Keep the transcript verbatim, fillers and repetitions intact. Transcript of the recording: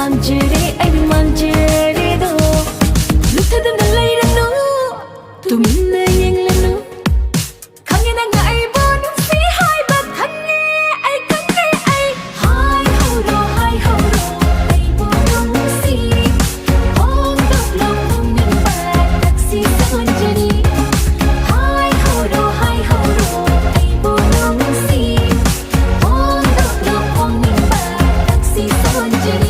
Manjere, ai manjere do. Luta da na lai ra no. Tumna yeng la no. Kangina nga ai bo nung si hai ba khange ai khange ai. Hai ho ro, hai ho ro, ai bo nung si. Ong dok long ong ning ba taxi sanjani. Hai ho ro, hai ho ro, ai bo nung si. Ong dok long ong ning ba taxi sanjani.